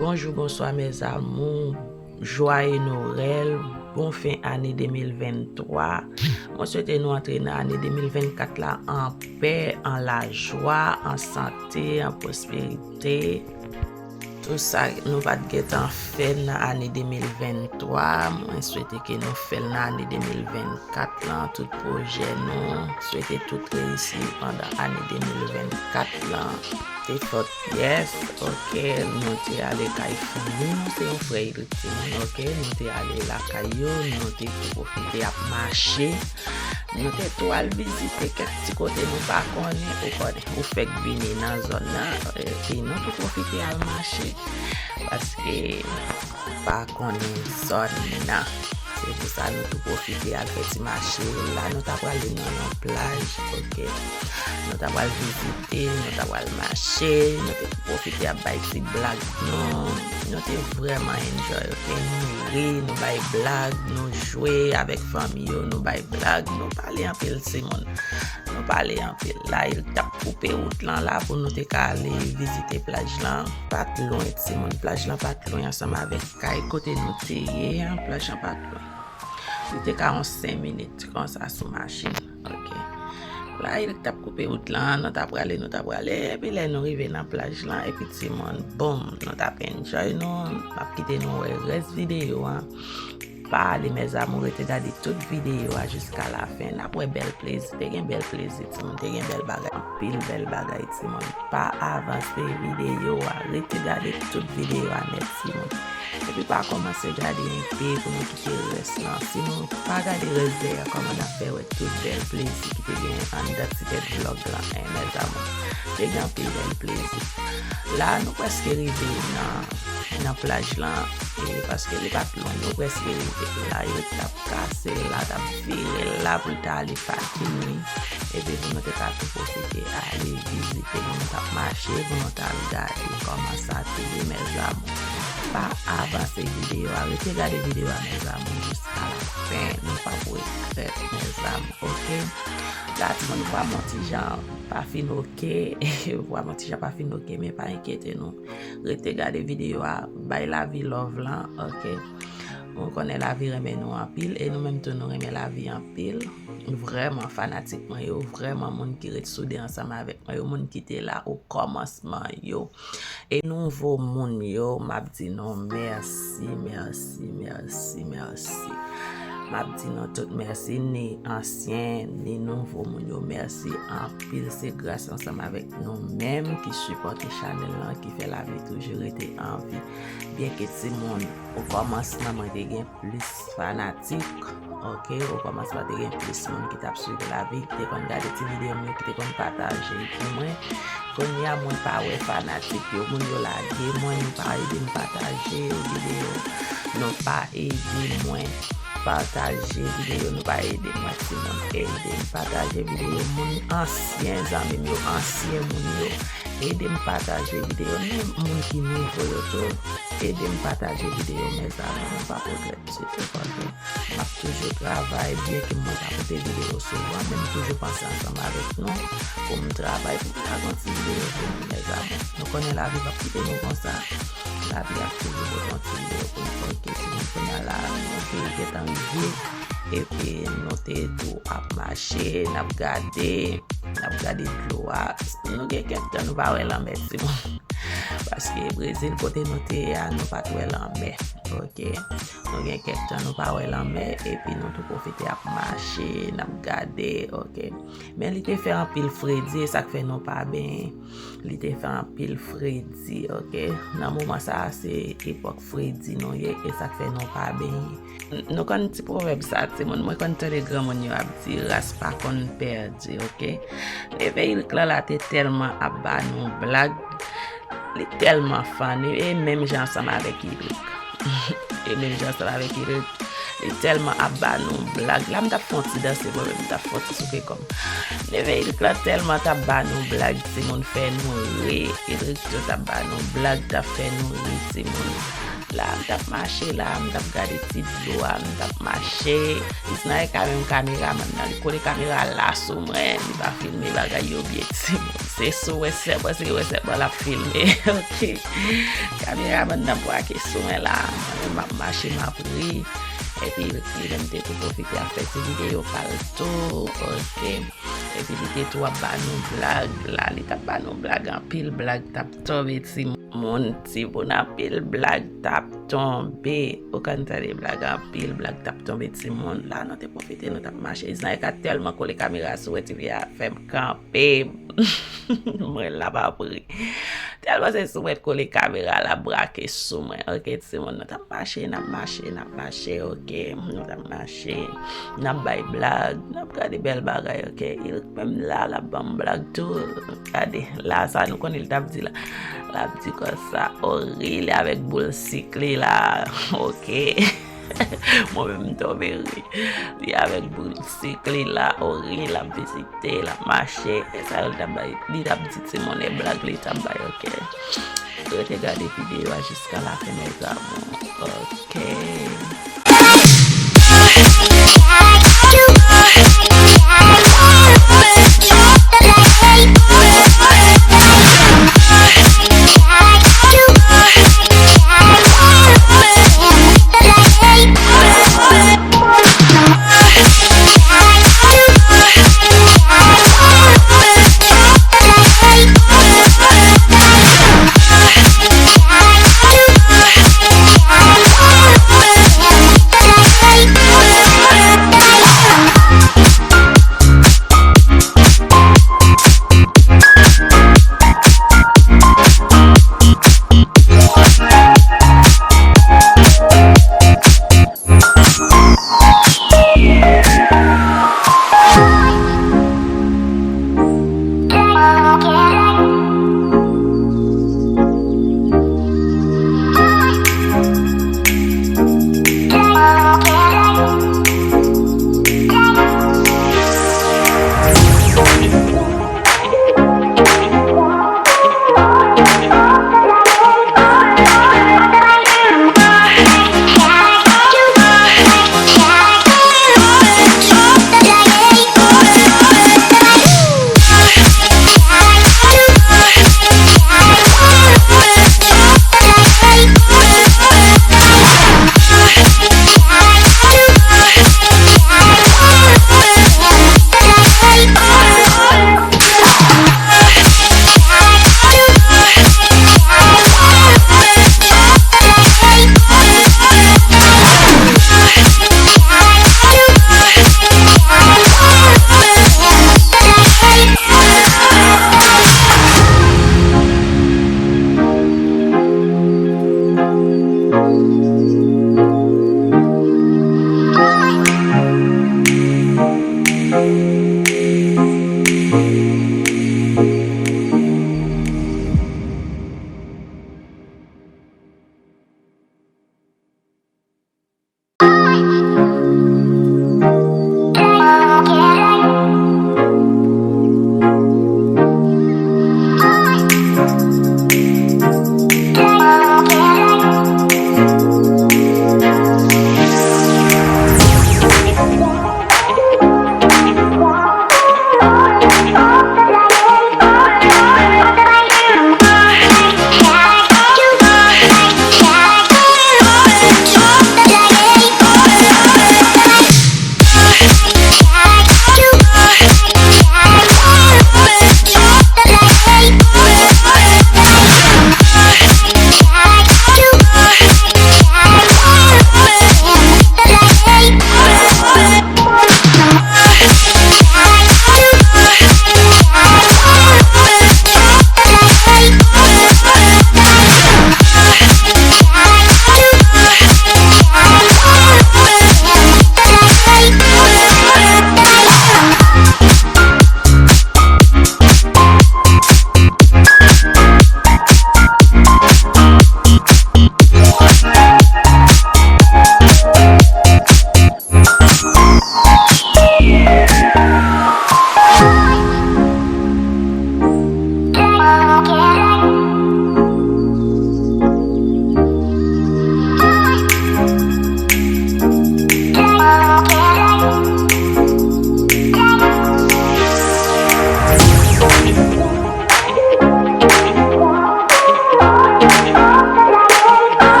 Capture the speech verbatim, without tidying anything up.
Bonjou, bonswa, mes amours. Joyeux Noël, bon fen ane de mil venntwa. Mwen swete nou antre nan ane de mil vennkat la an pè, an lajwa, an sante, an pwosperite. Tout sa nou pa t gentan fè nan ane de mil venntwa, mwen swete ke nou fè l nan ane de mil vennkat lan, tout pwojè nou, swete tout reyisi pandan ane de mil vennkat lan. Te fèt, yes, ok, nou te ale kay fanmi nou, se yon frè Idrik timoun, ok, nou te ale lakay yo, nou te tou pwofite ap mache, nou te tou al vizite kèk ti kote nou pa konnen, ou konnen, ou fèk vini nan zòn nan, epi nou tou pwofite al mache, paske pa konnen zòn nan. Se pou sa nou tou pwofite al fè ti mache. La, nou ta prale nan yon plaj, ok. Nou ta pral vizite, nou ta pral mache, nou te pwofite ap bay ti blag nou. Nou te vrèman enjoy, ok. Nou ri, nou bay blag, nou jwe avèk fanmi yo, nou bay blag, nou pale anpil, timoun. Nou pale anpil. La, Idrik t ap koupe wout lan la pou nou te ka ale vizite plaj lan. Pa t lwen, timoun. Plaj lan pa t lwen ansanm avèk kay kote nou te ye an, plaj lan pa t lwen. Li te ka yon senk minit konsa sou machin. Ok. La, Idrik t ap koupe wout lan, nou t ap prale, nou t ap prale, epi lè nou rive nan plaj lan, epi timoun, boum, nou t ap enjoy nou, m ap kite nou wè rès videyo a. Pa ale, mes amours, rete gade tout videyo a jiska lafen. N ap wè bèl plezi, te gen bèl plezi, timoun, te gen bèl bagay, anpil bèl bagay, timoun. Pa avanse videyo a, rete gade tout videyo a nèt, timoun. Epi pa kòmanse gade enpe pou nou kite rès lan. Si nou pa gade rès dèyè, kòman n ap fè wè tout bèl plezi ki te gen anndan ti tèt vlòg lan, en, mes amours? Te gen anpil bèl plezi. La, nou prèske rive nan, nan plaj lan, e, paske li pa t lwen, nou prèske rive. La, yo t ap kase l la, t ap vire l la pou l ta ale pati li. Epi pou nou te ka tou pwofite ale vizite, pou nou t ap mache, pou nou t al gade kòman sa te ye, mes amours. Pa avanse videyo a, rete gade videyo a, mes amours, jiska lafen, nou p ap regrèt, mes amours, ok? La, timoun, vwa m yon ti jan pa fin ok, vwa m yon ti jan pa fin ok, men pa enkyete nou. Rete gade videyo a, bay lavi love lan, ok? Ou konnen lavi renmen nou anpil, e nou menm tou nou renmen lavi anpil. Vrèman fanatik mwen yo, vrèman moun ki ret soude ansanm avèk mwen yo, moun ki te la o kòmansman yo. E nouvo moun yo, m ap di nou mèsi, mèsi, mèsi, mèsi. M ap di nou tout mèsi, ni ansyen, ni nouvo moun yo, mèsi anpil. Se gras ansanm avèk nou menm ki sipòte chanèl lan, ki fè lavi toujou rete an vi. Byenke timoun, o kòmansman mwen te gen plis fanatik, ok, o kòmansman te gen plis moun ki t ap swiv lavi, ki te konn gade ti videyo m yo, ki te konn pataje pou mwen. Kounye a, mwen pa wè fanatik yo, moun yo lage mwen, nou pa ede m pataje videyo, nou pa ede mwen pataje videyo, nou pa ede mwen, timoun, ede m pataje videyo, moun ansyen zanmi m yo, ansyen moun yo, ede m pataje videyo, menm moun ki nouvo yo tou, ede m pataje videyo, mes amours, nou p ap regrèt. Se te konsa. M ap toujou travay, byenke mwen pa pote videyo souvan, men m toujou panse ansanm avèk nou pou m travay, pou m lage yon ti videyo pou nou, mes amours. Nou konnen lavi p ap kite nou konsa. Lavi ap toujou pote yon ti videyo pou nou. Ok, timoun, kounye a la, nou te gentan rive. Epi nou te tou ap mache, n ap gade, n ap gade dlo a. Nou gen kèk tan nou pa wè lanmè, timoun. Paske Brezil, kote nou te ye a, nou pa t wè lanmè. Ok. Nou gen kèk tan nou pa wè lanmè, epi nou tou pwofite ap mache, n ap gade, ok. Men li te fè anpil fredi, e sa k fè nou pa benyen. Li te fè anpil fredi, ok. Nan moman sa a, se epòk fredi nou ye, e sa k fè nou pa benyen. N-, nou konn ti pwovèb sa, timoun, mwen konn tande granmoun yo ap di, ras pa konn pèdi, ok. Neve Idrik lan la te tèlman ap ba nou blag, li tèlman funny, e menm jan ansanm avèk Idrik. E menm jan ansanm avèk Idrik, li tèlman ap ba nou blag. La, m t ap fè yon ti danse, mwen menm, m t ap fè yon ti souke kò m. Neve Idrik lan tèlman t ap ba nou blag, timoun, fè nou ri. Idrik tou t ap ba nou blag, t ap fè nou ri, timoun. la, m t ap mache la, m t ap gade ti dlo a, m t ap mache. Isnaïka menm, kameramann nan, li kole kamera la sou mwen, li pa filme bagay yo byen, timoun. Se sou wè sèlman, se wè sèlman l ap filme, oke. Kameramann nan brake sou mwen la, mwen menm m ap mache, m ap ri. Epi li menm te tou pwofite ap fè ti videyo pa l tou, oke. Epi li te tou ap ba nou blag la, li t ap ba nou blag, anpil blag t ap tonbe, timoun, timoun, anpil blag t ap tonbe. Ou konn tande blag, anpil blag t ap tonbe, timoun. La, nou te pwofite, nou t ap mache. Isnaïka tèlman kole kamera sou mwen, ti fi a fè m kanpe. Mwen la pa pri. Tèlman se sou mwen kole kamera la brake sou mwen. Oke, timoun, nou t ap mache, n ap mache, n ap mache, oke. Nou t ap mache. N ap bay blag, n ap gade bèl bagay, oke. Il menm la, l ap ban m blag tou. Gade, la, sa nou konnen li t ap di la. L ap di konsa, o ri, li avèk boul sik li la, oke. Mwen menm m tonbe ri. Li avèk boul sik li la, o ri, l ap vizite, l ap mache. E sa yo li t ap bay, li t ap di timoun e blag li t ap bay, oke. Rete gade videyo a jiska lafen, mes amours. Oke.